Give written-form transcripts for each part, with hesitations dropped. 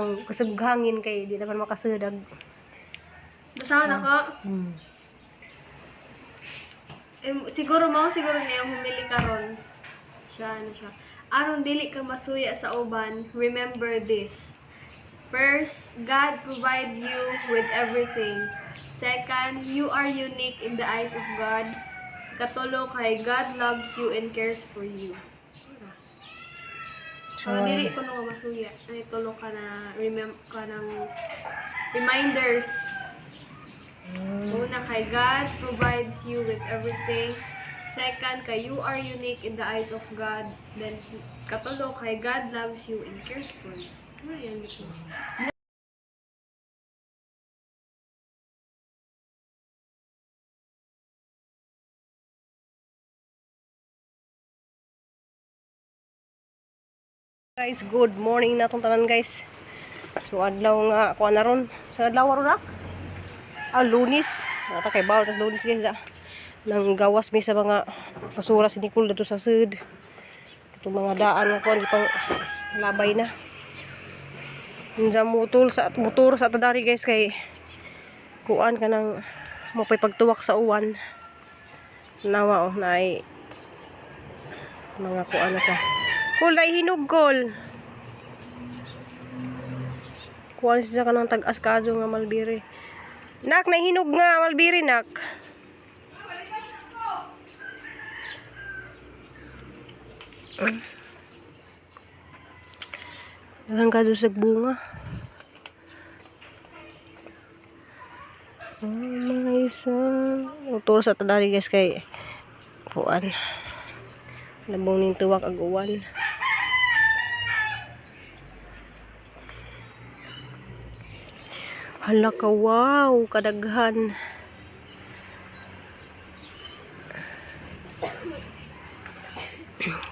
Kanang kusog hangin kay di naman makasudag. Basahon ako. Eh, siguro mo, siguro niya humili karon. Siya, ano siya. Aron dili ka masuya sa uban, remember this. First, God provide you with everything. Second, you are unique in the eyes of God. Katulo kay God loves you and cares for you. So, So, dili ko no masuya. Ay, tulo ka na remember ka ng reminders. Una kay God provides you with everything. Second, kay you are unique in the eyes of God. Then, katulo kay God loves you and cares for you. Ano yan ito? Guys, good morning na itong tanan, guys. So adlaw nga kuan na ron. Sa adlaw ron nak? Ah, Lunes. Nata kay bawal tas Lunes, guys, ah. Nang gawas mi sa mga basura si Nicole dito sa sud. Itong mga daan nga kuan pang labay na. Unsa mutol sa motor sa tadari, guys, kay kuan ka nang mapay pagtuwak sa uwan. Nawa oh naay mga kuan na sa kulay hinog kol. Kuan siya ka ng tag-as kadyo nga malbiri. Nak, nahinog nga malbiri, nak. Daghan kadyo sa bunga. Oh, mga isa. Uturo sa tadari, guys, kay kuan. Labong ning tuwak ag uwan. Hala ka, wow, kadaghan.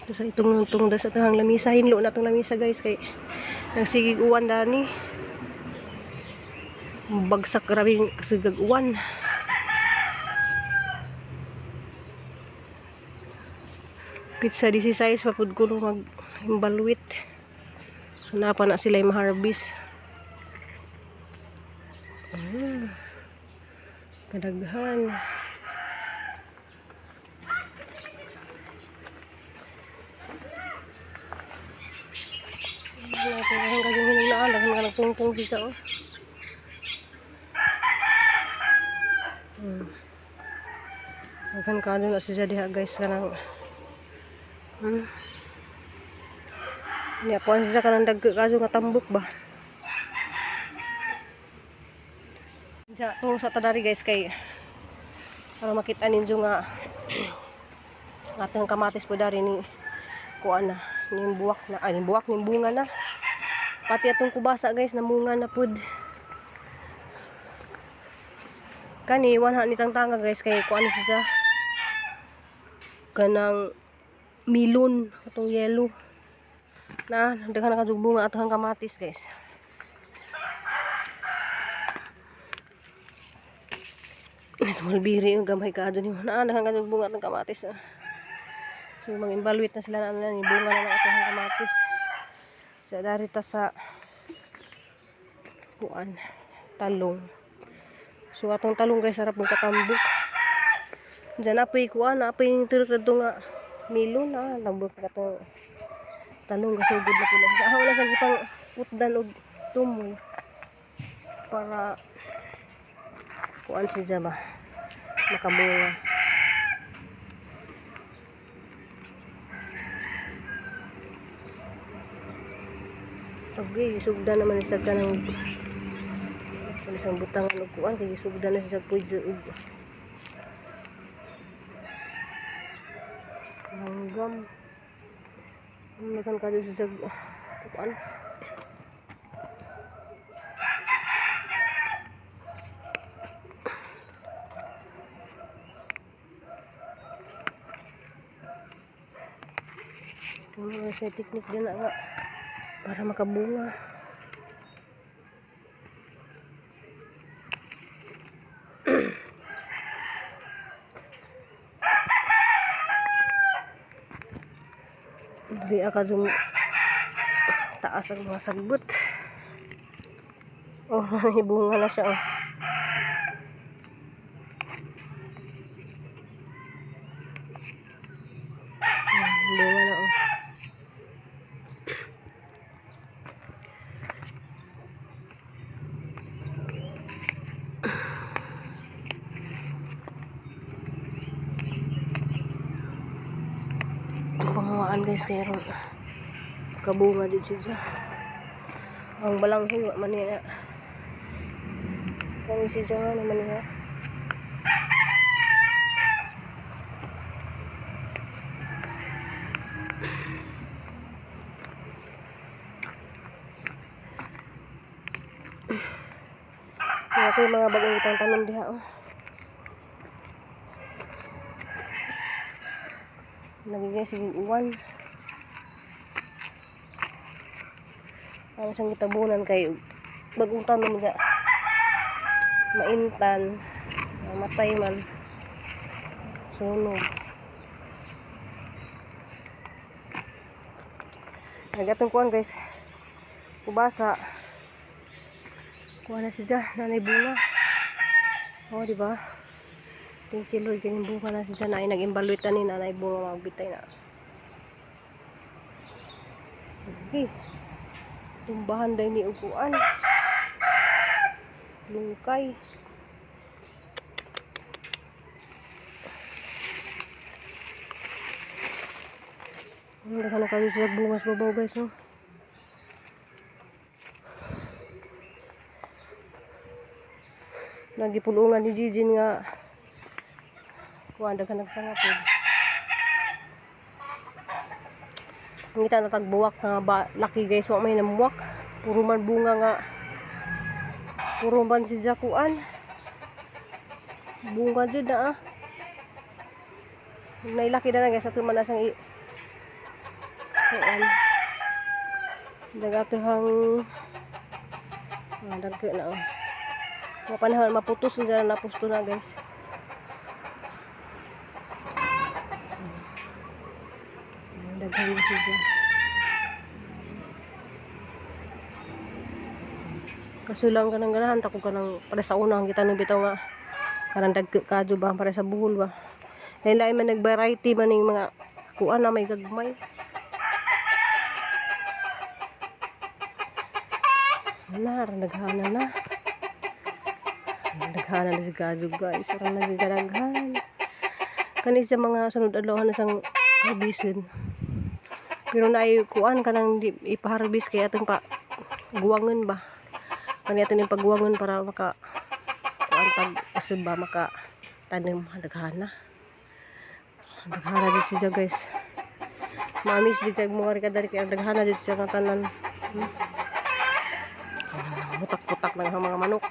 Ito sa itong itong sa itong lamisa, hinlo na itong lamisa, guys, kay nagsigig uwan dani. Bagsak grabe kasigag uwan. Pizza 16 papud ko nung mag imbalwit. So napa na sila yung ma-harvest. Kadaghan. Daghan ka yung hinunaan, daghan ka nagpungpung dito. Oh. Daghan ka na siya diha, guys, kanang Niya kuan siya kanang dagko kaso nga tambok ba. Diya turo sa tadari, guys, kay para makita ninyo nga atong kamatis po dari ni kuan na ning buwak na, ay ning buwak, ning bunga na, pati atong kubasa, guys, namunga na pud. Kani wanha ni tangtanga, guys, kay kuan ni siya kanang milon atong yellow na daghan na kadug bunga atong kamatis, guys. Ito malbiri yung gamay ka ni na daghan kadug bunga atong kamatis, ah. So mag-evaluate na sila na ano na ni bunga na ng atong kamatis. So dari ta sa kuan talong. So atong talong, guys, sarap mong katambok. Diyan apoy kuan, apoy yung turok na nga milon na tambok ka to talong gasugod na pula. Ah, wala sa gipang putdan og tumoy para kuan siya ba makabunga. Okay, sugdan naman sa kanang isang butangan og kuan kay sugdan na siya pwede og langgam. Makan ka sa kuan. Ano siya teknik din na nga para makabunga. Dili ka dum taas ang mga sagbot. Oh, bunga na siya oh. Bunga na oh. Ang panguhaan guys kay ron. Kabunga din siya. Ang balanghoy wa man niya. Kani siya nga naman niya. Kaya ito yung mga bagong itang tanom diha oh. Nagiging sige uwan. Ano siyang gitabunan kay bagong tanom niya. Maintan, matay man. Sunog. Nagatong kuan guys. Kubasa. Kuha na siya, nanay bunga. Oh, di ba? Thank you Lord, ganyan bunga na siya na ay nag-imbaluit ni nanay bunga magbitay na. Okay. Tumbahan day ni uguan. Lungkay. Ang daghan na kayo sila bunga sa babaw guys, no? Nagipulungan ni Jijin nga kuan daghan nagsanga pod. Ngita na tagbuwak nga ba laki guys, wa may namuwak. Puro man bunga nga puro man si Jakuan. Bunga jud na ah. Nailaki na na guys, ato man na siyang kuan. Dagatuhang dagko na oh. Mga panahon maputos na na napusto na guys. Daghan na siya. Kaso lang kanang ganahan ta ko kanang para sa una ang kita nung bitaw nga kanang dagko kadyo ba para sa buhol ba. Lain-lain man nag-variety man ning mga kuan na may gagmay. Na, naghana na. Naghana na si Gazo guys. Arang nagigaragan. Kani sa mga sunod adlaw na sang harbisin. Pero naay kuan kanang di ipaharbis kay atong pa guwangon ba. Kani aton yung pagguwangon para maka kuan pag usod ba maka tanim naghana. Naghana di siya guys. Mamis di kay mo ka dari kay naghana di siya nga tanan. Putak-putak lang ang mga manok.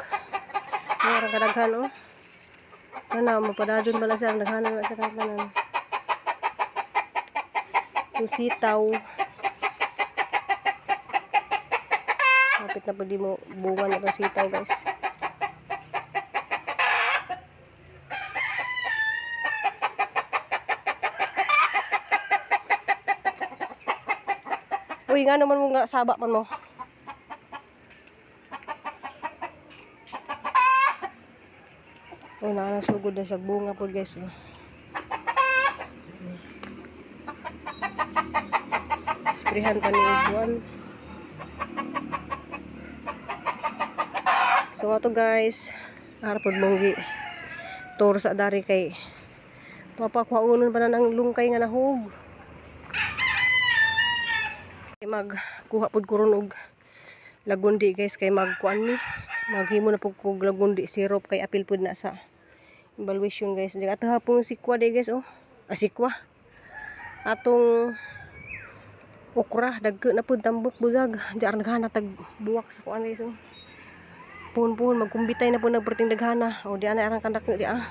Ang kadaghan oh. Ano, mapadadyon bala siya ang daghanan na siya tanan. Yung sitaw. Kapit na pwede mo bunga na itong sitaw guys. Uy, nga naman mo nga saba man mo. Oh, nakasugod na sa bunga po guys. Oh. Sprayhan pa ni Juan. So ato guys, arapod mong gi tour sa dari kay papakuhaunon pa na ng lungkay nga nahug. Magkuha pod ko ron og lagundi guys kay magkuan mi. Maghimo na pud kog lagundi syrup kay apil pud na sa evaluation guys. Di ato hapon sikwa day guys oh. Ah, sikwa. Atong okra dagko na pud tambok budag. Diyan naghana tag buwak sa kuan guys oh. Puhon-puhon magkumbitay na pud nagperting daghana. O di ana arang kandak di ah.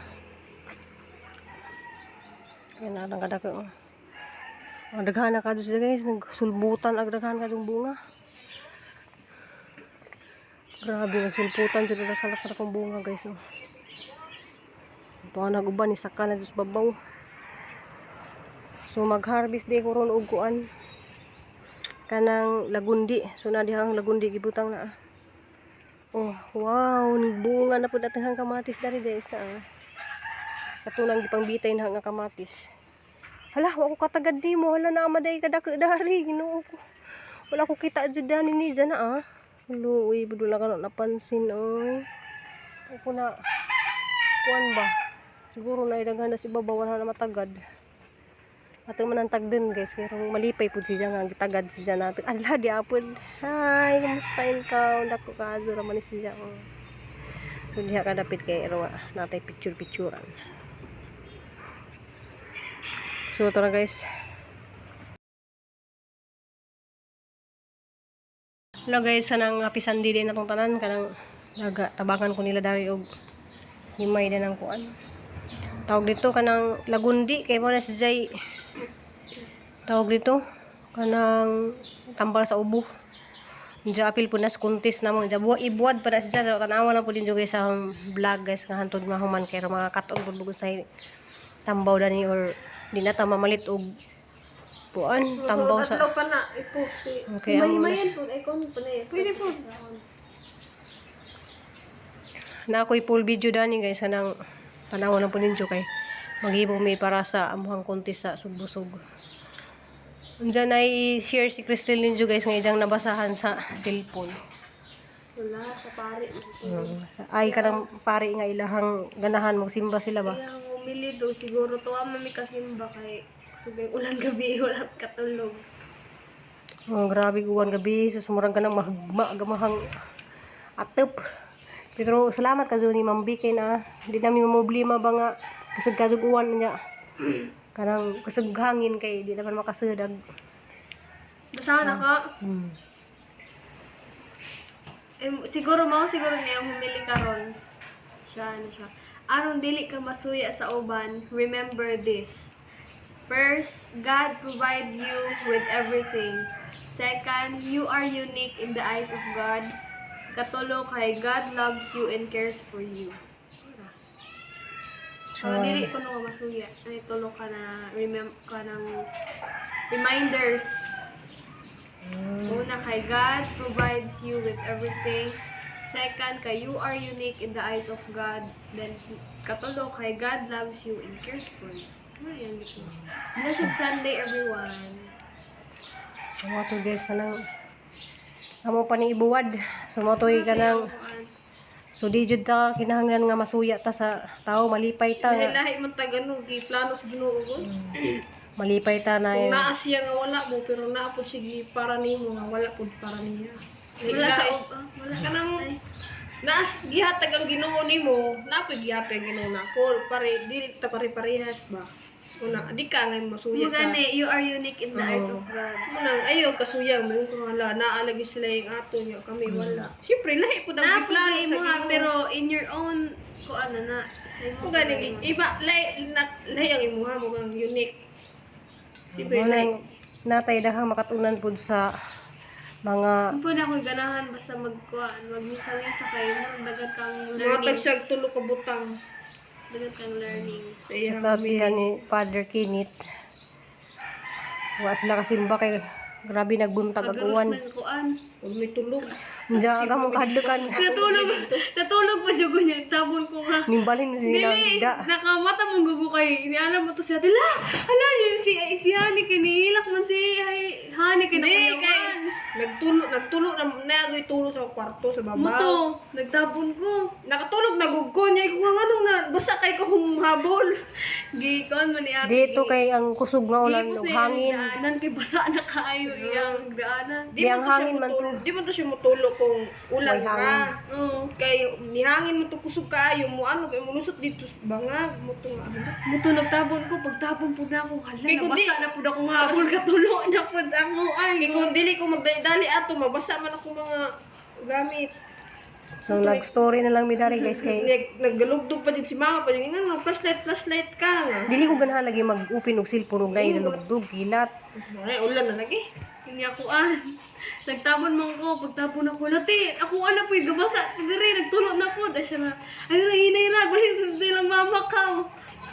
Yan arang kandak oh. Oh, daghana ka sila guys, nagsulbutan ag daghan ka bunga. Grabe, nagsulputan jud na kalak akong bunga guys oh. Ito ang nag-uban ni saka na dus babaw. So mag-harvest day ko ron og kuan kanang lagundi. So na dihang lagundi gibutang na. Oh, wow, bunga na pud atong kamatis dari guys na. Ah. Katunang gipangbitay na nga kamatis. Hala, wa ko katagad nimo. Hala na amaday kadako dari. Ginoo ko. Wala ko kita jud dani ni dyan na ah. Hulo, uy, budula ka na napansin oy. Ako na kuan ba? Siguro na idaghan na si baba wala na matagad. Ato man ang tagdon guys, kay rong malipay pud siya nga gitagad siya nato. Ala di apod. Hi, kumusta ikaw? Dako ka adto ra man ni siya. Oh. So diha ka dapit kay ro natay picture-picturean. So tara guys. Hello guys, kanang happy Sunday din atong tanan kanang naga tabangan ko nila dari og himay din ang kuan. Tawag dito kanang lagundi kay mo na si Jay. Tawag dito kanang tambal sa ubo. Diya apil po na sa kuntis na mo. Diya buwa ibuwad pa na siya. So, tanawa na po din guys sa akong vlog guys nga hantod mahuman kay mga katon po bugod sa tambaw dani or di na ta mamalit og kuan tambaw sa Adlaw pa na i-post eh. Okay, ang muna Himayin po, ay kung pa na eh. Pwede po. Na ako'y full video dani guys anang tanawa lang po ninyo kay maghimo mi para sa amuhang konti sa sugbusog. Unsa na i-share si Crystal ninyo guys nga ijang nabasahan sa cellphone. Wala, sa pare. Ay kanang pare nga ilahang ganahan magsimba sila ba. Kaya ang umili do, siguro to ama mi kasimba kay sugay ulan gabi, wala katulog. Oh, grabe uwan gabi sa sumurang kanang mahugma gamahang atep. Pero salamat ka ni Ma'am BK na di namin mamroblema ba nga kasag kasag uwan niya. Kanang kasag hangin kay di naman makasedag. Basta na ka. Eh, siguro mo siguro niya humili karon. Siya ano siya. Aron dili ka masuya sa uban, remember this. First, God provide you with everything. Second, you are unique in the eyes of God. Katulo kay God loves you and cares for you. So, dili ko no masuya. Ay tulo ka na remember ka ng reminders. Una kay God provides you with everything. Second, kay you are unique in the eyes of God. Then, katulo kay God loves you and cares for you. Ano yan dito? Blessed Sunday, everyone. Amo to guys kanang amo pa ni ibuwad. So mo to kanang so di jud ta kinahanglan nga masuya ta sa tao malipay ta nga, Lahi-lahi man tag ano, giplano sa Ginoo ko. malipay ta na Kung naa siya nga wala mo pero naa pud sige para nimo nga wala pud para niya. Wala sa Lahi-lahi. ah, wala. Kanang naas gihatag ang Ginoo nimo, naa pud gihatag ang Ginoo nako. Pare dili ta pare-parehas ba. Una, di ka ngay masuya sa. Mugani, you are unique in the eyes of God. Munang ayaw kasuya mo yung kung naa lagi sila yung ato niya kami wala. Siyempre lahi pud ang Na po giplano na sa imo ha, Ginoo. pero in your own, ko ano na, sa imo. Kung ganing iba lahi na lahi ang imuha mo kang unique. Siyempre Mo lahi. nang natay dahang makatunan pud sa mga Ang po na akong ganahan basta magkuan, magmisa-misa kayo, dagat kang Mga learning. tag tulo ka butang Dagat kang learning. sa iyang Sabi ni Father Kinit. Wa sila kasimba kay grabe nagbuntag ag Pagaros uwan. ng kuan. Huwag may tulog. Diya ka mong kahadlukan. Natulog, natulog pa jud ko niya. Tabon ko nga. Nimbalhin mo sila. Dili, Da. nakamata mong gugo kay inialam mo to siya. Hala, hala, yun si si Hani kay nihilak man si ay Hani kay Hindi kay nakayawan. nagtulo nagtulo na naagoy tulo sa kwarto sa baba. Muto, nagtabon ko. Nakatulog na gugko niya ko nga nung na basta kay ko humhabol. Gikon man ni ate. Dito kay ang kusog nga ulan Di ug ko sa hangin. iyang daanan kay basa na kaayo iyang daanan. Di ang man to siya hangin man to. Di man to siya mutulog kung ulan May hangin. ra. Oo. Kay nihangin mo to kusog kaayo mo ano kay mulusot dito sa bangag mo to nga. ano. Muto nagtabon ko, pagtabon pud na ako, hala, Kay kundi- nabasa na pud ako nga habol katulo na pud ako ay. Kay kung dili ko magdali-dali ato mabasa man ako mga gamit. So nag-story na lang mi dari guys kay Naggalugdog pa din si mama pa din nga nga, flashlight flashlight ka nga. dili ko ganahan lagi mag-open og cellphone og naay nalugdog kilat. Ay ulan na lagi. Hindi ako an. Nagtabon man ko, pagtabon ako nati, ako ano po yung gabasa, dire, nagtulo na po. Dahil siya na, ay hinay na, balik hindi lang mama ka.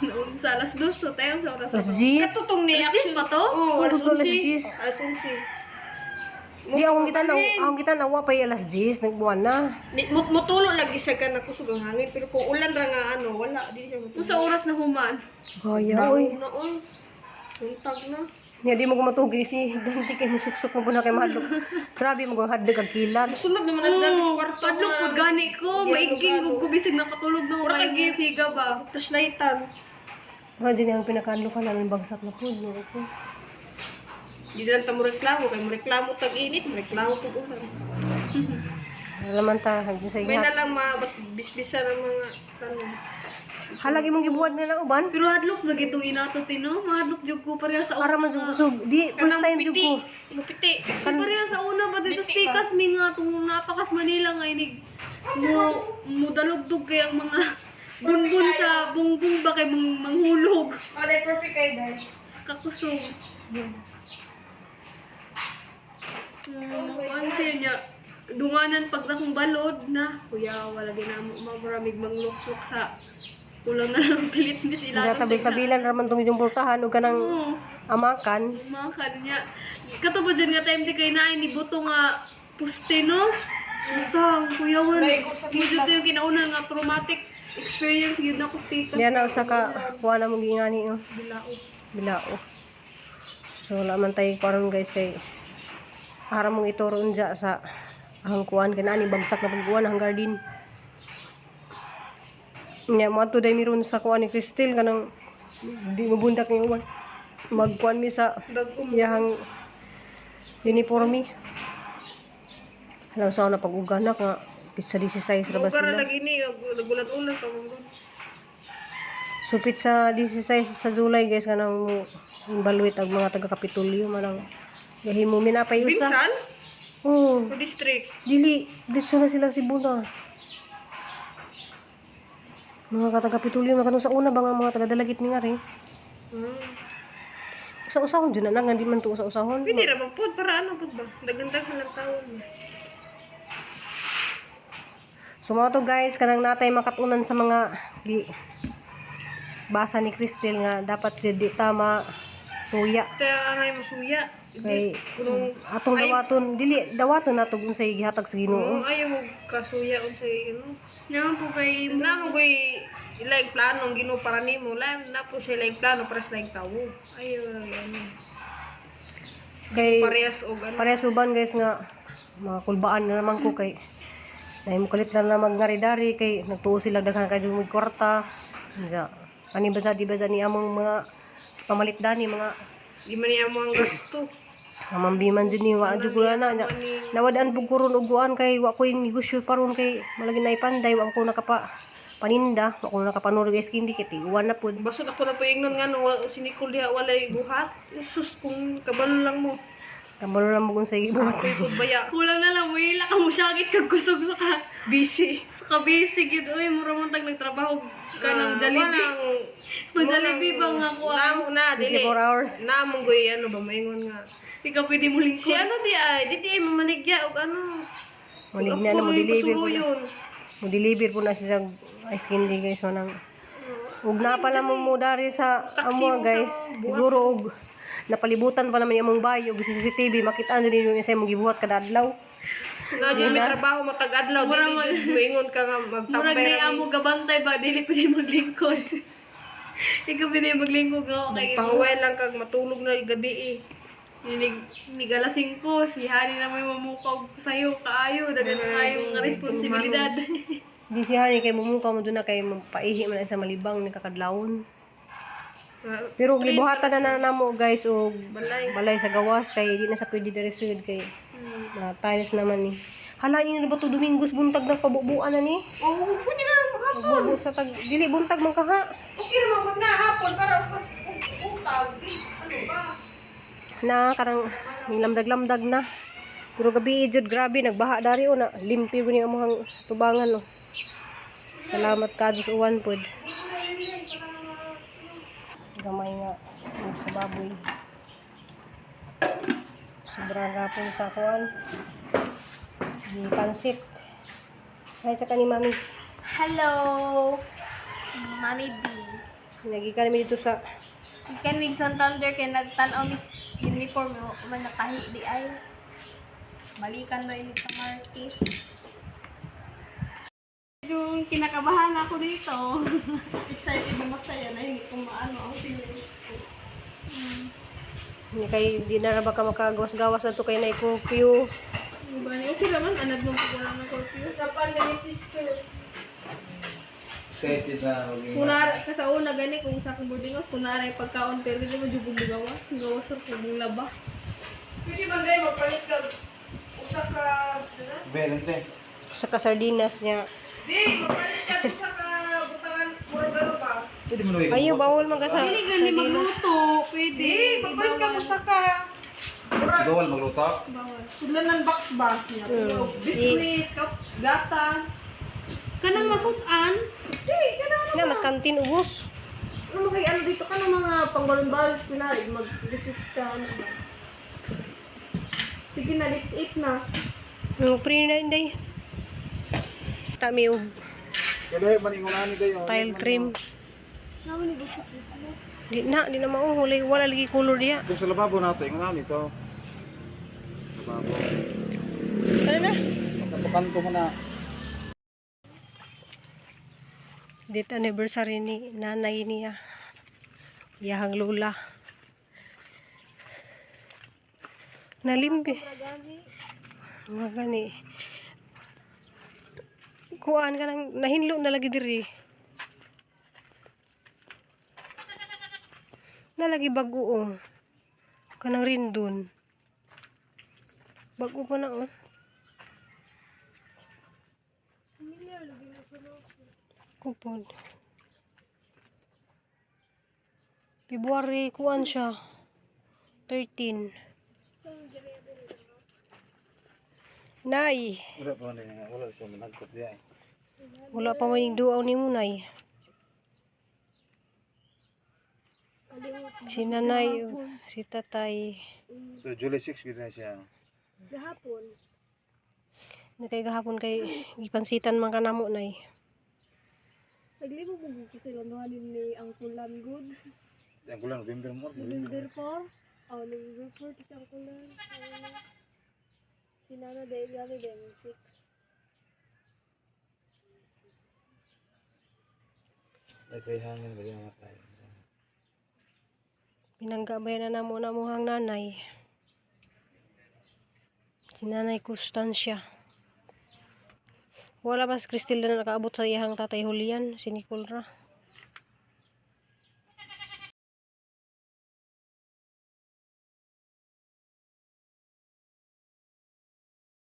Noon sa 2:00 to, tayo sa oras. Alas 10. Katutong ni Alas 10 pa to? Oo, alas Alas 11. 10. Alas 11. Di akong kita nawa pa alas 10, nagbuwan na. Ni, mutulo lagi siya ka nakusog ang hangin pero kung ulan ra nga ano, wala di siya mutulo. Kung sa oras na human. Gaya oy. Na oy. Untag na. Nya di mo gumatugi si Dante kay musuksok mo na kay mahadlok. Grabe mo hadlok ang kilat. Sulod naman na sila sa kwarto. Padlok po gani ko, maiging gug ko bisig nakatulog na ko Mura kay kag- siga ba. Flashlightan. Pero din ang pinakadlokan namin bagsak na po. No, ko. Di lang ta mo reklamo kay mo reklamo tag init, mo reklamo pag ulan. Wala man ta hanggang sa May ingat. na lang ma bas bisbisa ng mga tanong. Halag imong gibuhat nga na uban. Pero hadlok lagi itong inato tino, mahadlok jud ko pareha sa Para man jud kusog. Di first time jud ko. Mupiti. Pareha sa una ba dito sa Tikas mi nga tung napakas Manila nga inig mo mo dalugdog kay ang mga bunbun sa bungbong ba kay manghulog. Wala perfect kay dai. Kakusog. Ano sa'yo niya? Dunganan pag nakong balod na, kuya, wala ginamo, maramig mangluklok sa kulang na lang pilit ni sila. Sa tabil-tabilan ra man tong inyong pultahan ug kanang Oo, amakan. mga kanya. Kato ba dyan nga time di kay naay ni buto nga puste, no? Basta, ang kuyawan. Medyo to yung kinauna nga traumatic experience yun na kustikas. Diyan na usa ka kuha na mong gingani oh. Bilao. Bilao. So wala man tayo karon guys kay ara mong ituro unja sa ang kuan kay naani bagsak na pagkuan ang garden. Nya mo ato day miron sa kuan ni Cristel kanang di mabundak ni uwan. Magkuan mi sa iyahang uniforme. Alam sa na pag-uganak nga pizza 16 ra ba Lugar sila. lagi ni nagulat-ulat ka mong. So pizza 16 sa July guys kanang mo balwit ang mga taga Kapitolyo manang gahimo minapay usa. Binsan? Oo. Sa district. Dili diretso na sila Cebu na. Mga taga Kapitolyo na kanong sa una ba nga mga taga Dalagit ni nga rin. Usa-usahon jud na nga di man to usa-usahon. Pwede ra ba pod para ano pod ba? Daghan-daghan lang taon. So mga to guys, kanang natay makatunan sa mga gi basa ni Cristel nga dapat di tama suya. Ta angay masuya. Kay Kunong atong dawaton dili dawaton nato unsay gihatag sa Ginoo. kung ayaw mo kasuya unsay ano. Naman po kay Na mo goy ilaing plano ang Ginoo para nimo, lain na po siya ilaing plano para sa laing tawo. Ayaw lang ano. Kay Parehas og ano. parehas uban guys nga mga kulbaan na naman ko kay nay mo kalit lang na magngari-dari kay nagtuo sila daghan kay mig kwarta. Nga ani ba sa di ba sa ni among mga pamalit dani mga Di man niya mo ang gasto. Mambiman jud ni wa jud ko na na. Nawad-an pug ko ron og kuan kay wa koy negosyo paron kay malagi na ipanday wa ko nakapa paninda, wa ko nakapanuro guys kindi kay tiuwan na pud. Basod ako na po ingnon nga no, si Nicole diha walay buhat. Sus kung kabalo lang mo. Kabalo lang mo kung sa gibuhat. Ako'y pud baya. Kulang na lang, wala ka mo syakit kag kusog sa ka. Busy. Sa kabisi gid oy, mura man tag nagtrabaho ka ng Jollibee. Walang Mag Jollibee ba nga ko? Namo na dili. 24 hours. Namo goy ano ba maingon nga. Di ka pwede mo lingkod. Si ano di ay, di di ay mamaligya og ano. Maligna na mo deliver po na. Yun. Mo deliver po na siya ice candy guys manang. Ug na pala mo mo dari sa amo guys. Siguro og napalibutan pa naman yung among bayo og CCTV makita na din yung isa mong gibuhat kada adlaw. Na jud may trabaho matag adlaw dili jud moingon ka nga Murag magtambay na ra. amo gabantay ba dili pwede maglingkod. Di ka pwede maglingkod nga kay Pahuway lang kag matulog na gabi eh. Ninig nig alas 5, si Hani na may mamukaw sayo kaayo daghan kaayo nga responsibilidad. Di si Hani kay mumuka mo doon na kay paihi man sa malibang ni kakadlawon. Ah, Pero gibuhatan na na namo guys og Balay. balay sa gawas kay di na sa pwede diri sud kay na tiles naman ni. Hala inyo na ba to Domingos buntag na pabubuan na ni? Oo, pwede na hapon. Bubo sa tag dili buntag man kaha. Okay naman kung na hapon para upas utag. Ano ba? Na karang nilamdag-lamdag na. Pero gabi jud grabe nagbaha dari o na limpi guni ang among tubangan no. Salamat ka Diyos uwan pod. Gamay nga ug sa baboy. Sobrang gapon sa kuan. Di pansit. Ay, tsaka ni Mami. Hello. Mami B. Nagikan kami dito sa Ikan mig Santander kay nagtan-aw mis uniform mo man nakahi di ay. Balikan na ini sa Martis. Yung kinakabahan ako dito. Excited na masaya na hindi ko maano ang feelings ko. Hindi kay di na ra ba ka makagawas-gawas na to kay na curfew. Bani, okay naman. Anad mo pag wala ng curfew. Sa pandemic, sister. Excited sa maging Kunara, sa una gani kung sa akong boarding house, kunara yung pagkaon, pero di mo jud gawas. Gawas or kung laba. Pwede man dahil magpalit ka usa ka ano? Berente. Sa kasardinas niya. Di, magpalit ka usa ka butangan murag ano pa. Pwede mo na Ayo bawal man ka sa Dili gani magluto, pwede. Di, magpalit ka usa ka murag Bawal magluto. Bawal. sudlan ng box ba? Biscuit, kap, gatas. Kanang masutan, Di, kana ano. Na mas kantin ubos. Ano kay ano dito ka ng mga pangbalon-balon kunwari mag-resist ka ano ba. Sige na, let's eat na. Ang pre na inday. Tami og Kaya maningunan ni kayo. tile trim. naman ni gusto gusto. Di na mao wala wala lagi color diya. Kung sa lababo nato, ingunan ito. Lababo. Ano na? Kanto mo na. Date anniversary ni nanay niya. Iyahang lola. Nalimbi. Mga gani. Kuan ka nang nahinlo na lagi diri. Nalagi bago oh. Kanang rindon. Bago pa na oh. Kupod. February kuan siya. 13. Nay, Wala pa man nga, wala siya managkot diya. Eh. wala pa man yung duaw ni mo, Nay. Si nanay, si tatay. So July 6 gid na siya. Gahapon. Nakay gahapon kay gipansitan man kanamo, Nay. Naglimo mo ko sila duha ni ang kulan good. Ang kulang November mo. November 4. Oh, November 4 tas ang kulan. Ano. Si Nana dahil gani din 6. Ay kay hangin ba yung matay. Pinangga ba na namo na muhang nanay? Si Nanay Constancia. Wala mas Cristel na nakaabot sa iyang tatay Julian, si Nicole ra.